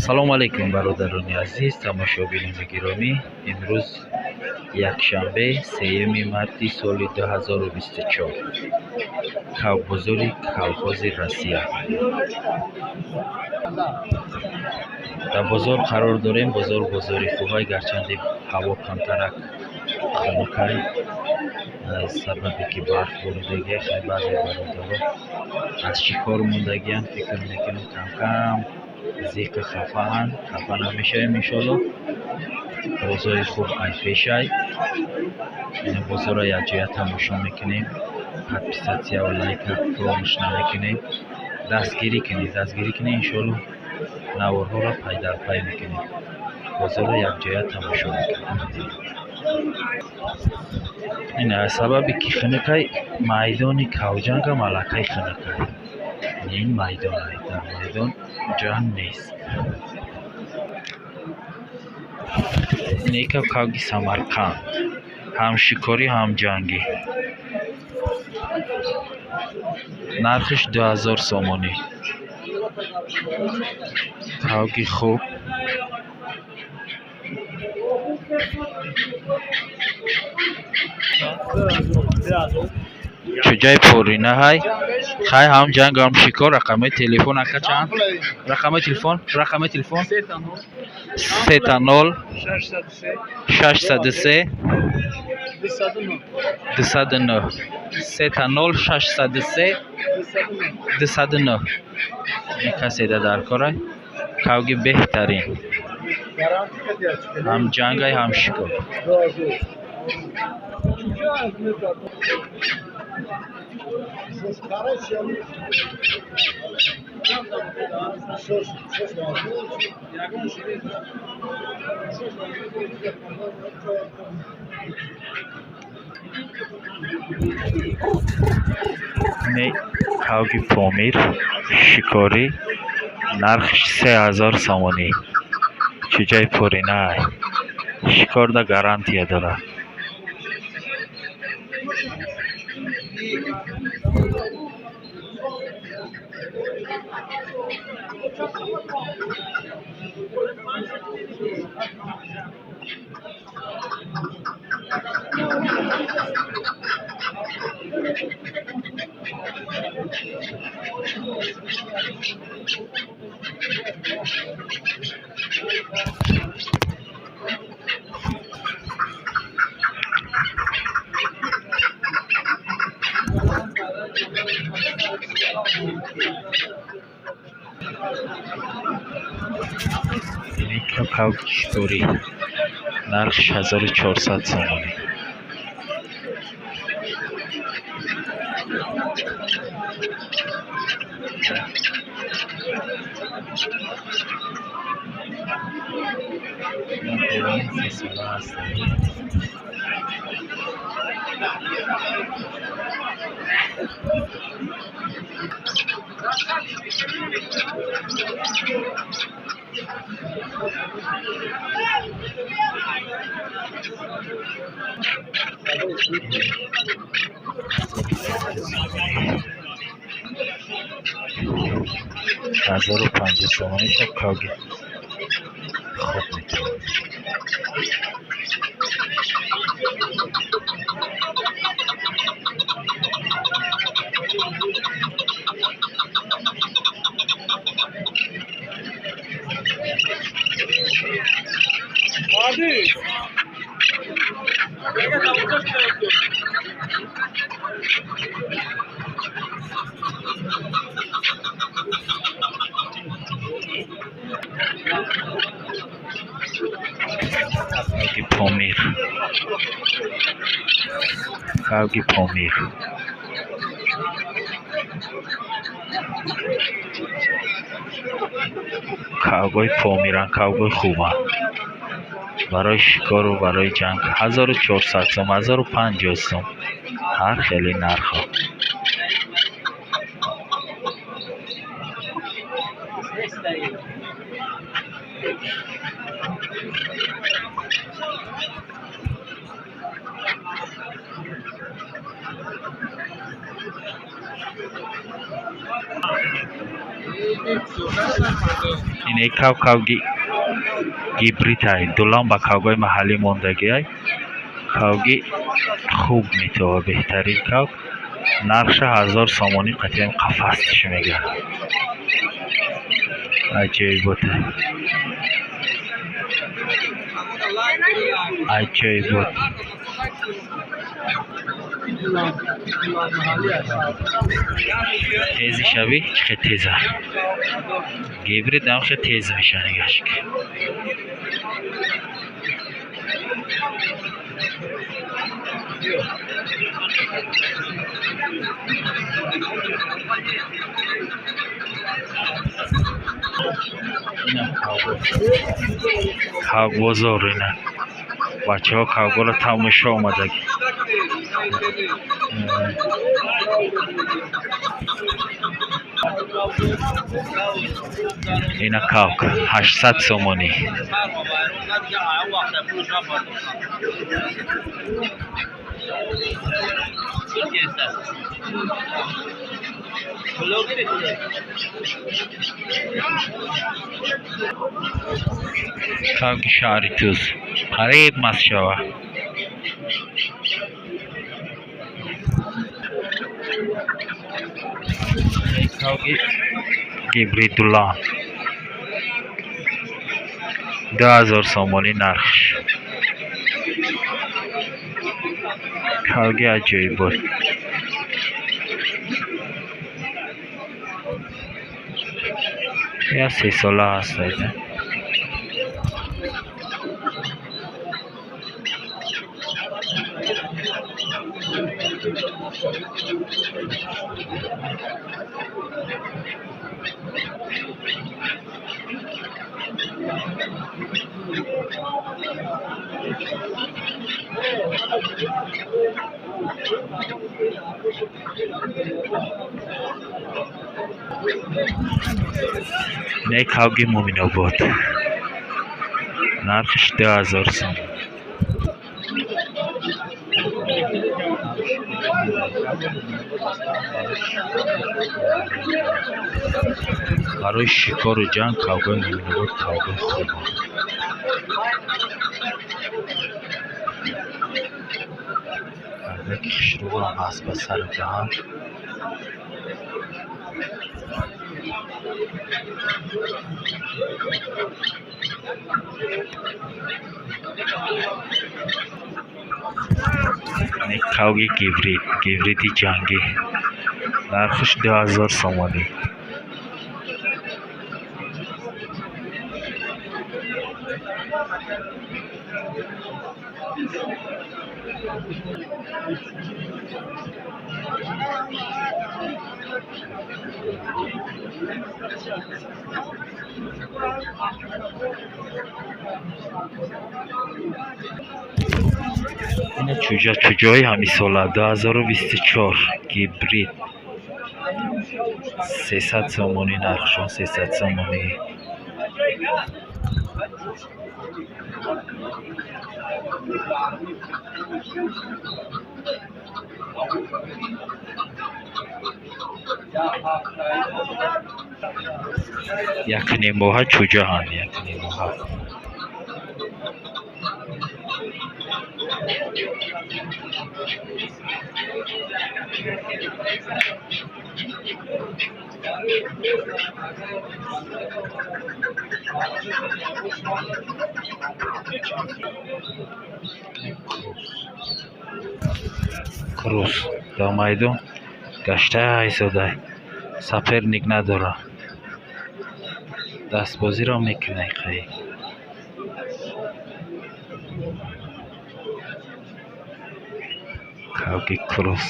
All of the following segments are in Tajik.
Ассалому алайкум, бародарони азиз, тамошобинони гиромӣ. Имрӯз якшанбе, 3 марти соли 2024. Бозори колхози Россия. Дар бозор қарор дорем. Бозор бозори хубай, гарчанде ҳаво камтарак хунукай, аз сабабе ки барф боридагия. Хай, баъзе бародаро аз шикор мондагиянд, фикр мекунам кам-кам зиқи хафаанд. Хафа намешавем, иншоалло. Рӯзҳои хуб айпешай. Ина бозорро якҷоя тамошо мекунем. Подписаться ва лайка фаромӯш намекунем. Дастгирӣ кунед, дастгирӣ кунед, иншоалло наворҳоро пайдарпай мекунем. Бозорро якҷоя тамошо мекунем. Ин аз сабаби ки хунукай, майдони кавҷангам аллакай хунукай. Ин майдонай, дар майдон ҷанг нест. Ин яка кавги Самарқанд, ҳам шикорӣ, ҳам ҷангӣ. Нархаш 2000 сомонӣ. Кавги хуб. Чуҷаи поринаҳай. Хай, ҳам ҷанг, ҳам шикор. Рақамҳои телефон ака чанд? Рақамҳои телефон? Рақамҳои телефон? 3 0 603 209. 3 0 603 209. Ин касе да дар корай. Кавги беҳтарин. Ҳам ҷангай, ҳам шикор. Не, кавги Помир шикорӣ, нархш 3000 сомонӣ. Чуҷаи поринаай. Шикорда гарантия дорад. Кавги шикорӣ, нархш 1400 сомонӣ. Сесола ҳастанд. 1050 сомонӣ шаб кавги хуб метавонад. Кавги Помир. Кавги Помир. Кавгои Помиранд, кавгои хубанд. Барои шикору барои ҷанг 1400 сом, 1050 сом. Ҳар хели нархҳо. Ин кав-кавги гибрид ай, дулам ба кавгои маҳаллӣ мондагиай. Кавги хуб метова, беҳтарин кавг. Нархша 1000 сомонӣ қатъиан қафастш мега. Аҷоибота. Аҷоибот. Тези шави чӣ хел теза. Гибрид ҳам хел тез меша нигашк. Инам кавбозор, ина бачаҳо кавгоро тамошо омадаги. Ина кавк 800 сомонӣ. Кавки шаҳри Туз қариб маст шава. Кавки гибридулан 2000 сомонӣ нархш. Кавги аҷоибот. Я сесола ҳаст. Не кавги Муминобод. Нархш 2000 сом. Барои шикору ҷанг кавгои Муминобод кавгои хубанд. Кавгаки хушрӯам ҳаст ба сару даҳан. Кавги гибрид, гибриди ҷангӣ. Нархш 2000 сомонӣ. Ина чӯҷа, чӯҷаҳои ҳамисола 2024 гибрид 300 сомонӣ нархшон, 300 сомонӣ. Якнимоҳа чӯҷаҳанд, якнимоҳа. Крус дар майдон гашта истода, соперник надорад. Дастбозиро мекунад қай. Кавги крус.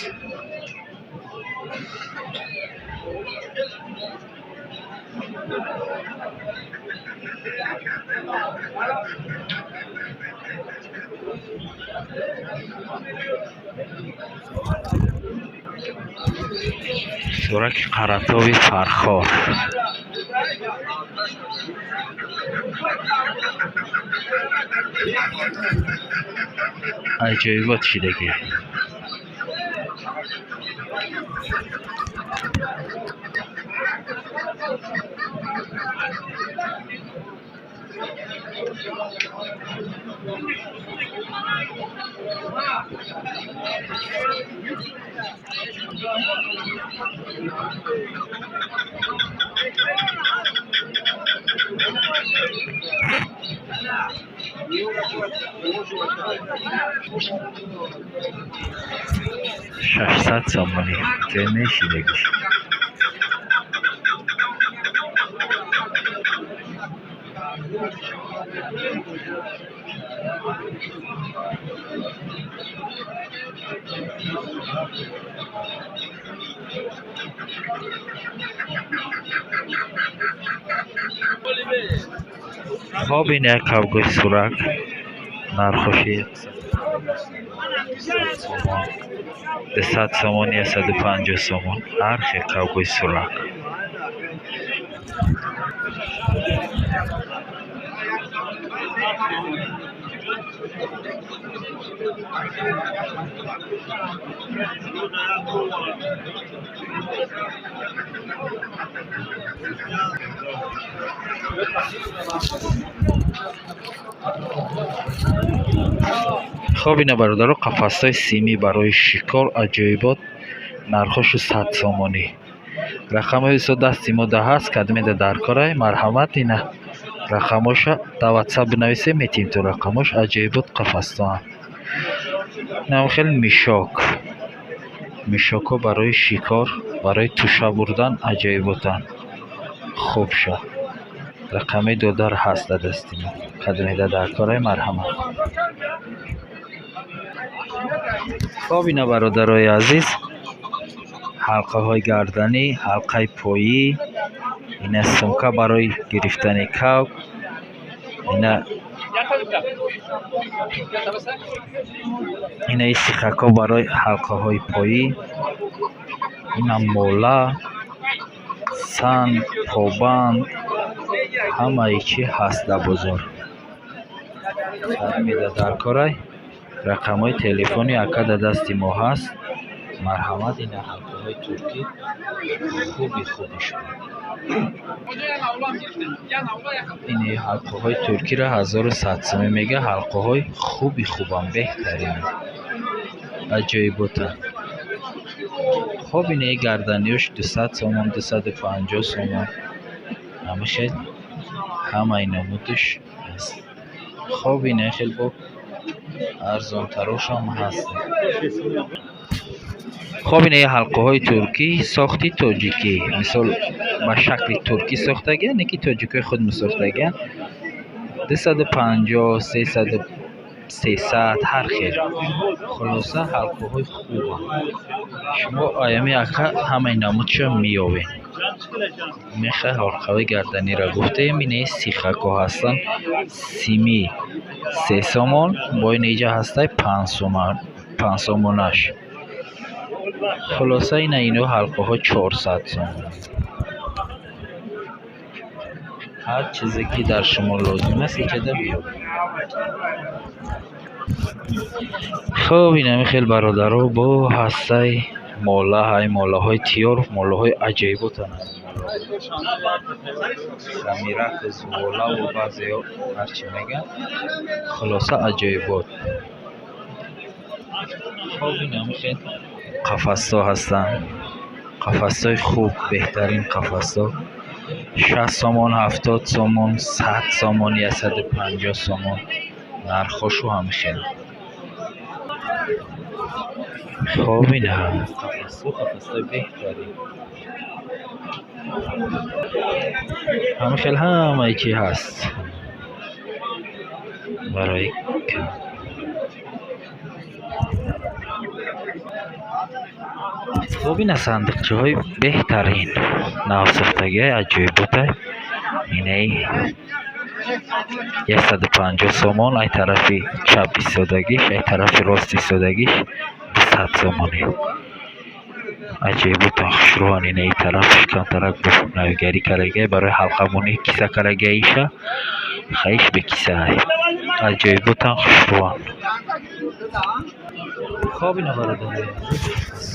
Сураки Қаратоби Фархор. Аҷоибот шидагӣ. 600 сомонӣ ценаи шидагиш. Хоб ин як кавгои сурак нархоши 200 сомон, 150 сомон ҳар хел кавгои сурак. Хоб ина бародаро, қафасҳои симӣ барои шикор аҷоибот, нархошу 100 сомонӣ. Рақамҳои исо дасти мо да ҳаст, кадмеда дар корай, марҳамат, ина рақамоша дар ватсап бинависем, метиҳем то рақамош. Аҷоибот қафасҳоам. Инам хеле мишок. Мишокҳо барои шикор, барои туша бурдан аҷоиботанд. Хуб ша. Рақами додар ҳаст дар дасти мо. Кадмеда дар корай, марҳамат. Хоб ина бародарои азиз, ҳалқаҳои гарданӣ, ҳалқаи поӣ, ина сумка барои гирифтани кавк, ина сихакҳо барои ҳалқаҳои поӣ, ина мола, санг, побанд, ҳамаи чӣ ҳаст дар бозор. Кадмеда дар корай, рақамҳои телефони ака дар дасти мо ҳаст. Марҳамат, ина ҳалқаҳои туркӣ хуби хуби шумо. Ин ҳалқаҳои туркиро 1100 сомонӣ мега, ҳалқаҳои хуби хубам, беҳтарин, аҷоиботанд. Хоб ина гарданиёш 200 сомон, 250 сомон, ҳама хел ҳамаи намудаш ҳаст. Хоб ина хел бо арзонтарошам ҳаст. Хоб ина ҳалқаҳои туркӣ сохти тоҷикӣ, мисол ба шакли туркӣ сохтагиан, не ки тоҷикҳои худ месохтагиан. 250, 300, 300 ҳар хел. Хулоса ҳалқаҳои хубанд. Шумо аями ака ҳамаи намудша меёбед. Меха ҳалқаҳои гарданиро гуфтаем, ина сихакҳо ҳастанд симӣ 3 сомон, бо ин иҷа ҳастай 5 сомонаш. Хулоса ина ино ҳалқаҳо 400 сомон. Ҳар чизе ки дар шумо лозим аст иҷода биёбед. Хоб инами хел бародаро, бо ҳастай мола, ҳай молаҳои тиёр, молаҳои аҷоиботанд. Замирак, зуволаву баъзеҳо ҳарчи мегӯянд. Хулоса аҷоибот. Хоб инами хел қафасҳо ҳастанд. Қафасҳои хуб, беҳтарин қафасҳо. 60 сомон, 70 сомон, 100 сомон, 150 сомон. Нархҳошу ҳами хел. Хоб ина қафасҳо, қафасҳои беҳтарин. Ҳами хел ҳамаи чӣ ҳаст барои хоб ина сандиқчаҳои беҳтарин, навсохтагиҳои аҷоиботай. Инаи 150 сомон, ай тарафи чап истодагиш, ай тарафи рост истодагиш 200 сомонӣ. Аҷоиботан хушрӯҳан. Инаи тарафш камтарак бо навигарӣ кардаги, барои ҳалқамонӣ киса кардаги, хаиш бекисаай. Аҷоиботан хушрӯҳан. Хоб ина бародарои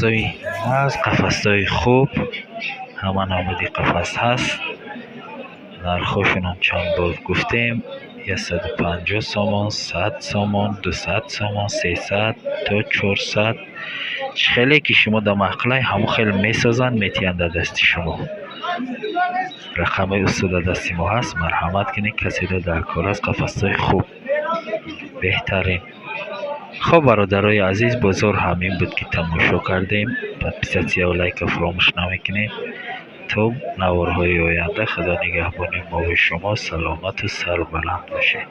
қафасҳои нағз, қафасҳои хуб, ҳама намуди қафас ҳаст. Нархҳошонам чанд бор гуфтем. 150 сомон, 100 сомон, 200 сомон, 300 то 400. Чӣ хеле ки шумо дар маъқулай, ҳамон хел месозанд, метиҳанд дар дасти шумо. Рақами устод дар дасти мо ҳаст, марҳамат кунед, каседа дар кор аст, қафасҳои хуб, беҳтарин. Хоб, бародарои азиз, бозор ҳамин буд, ки тамошо кардем. Подписаться ва лайка фаромӯш намекунед. То наворҳои оянда Худо нигаҳбони мову шумо, саломату сарбаланд бошед.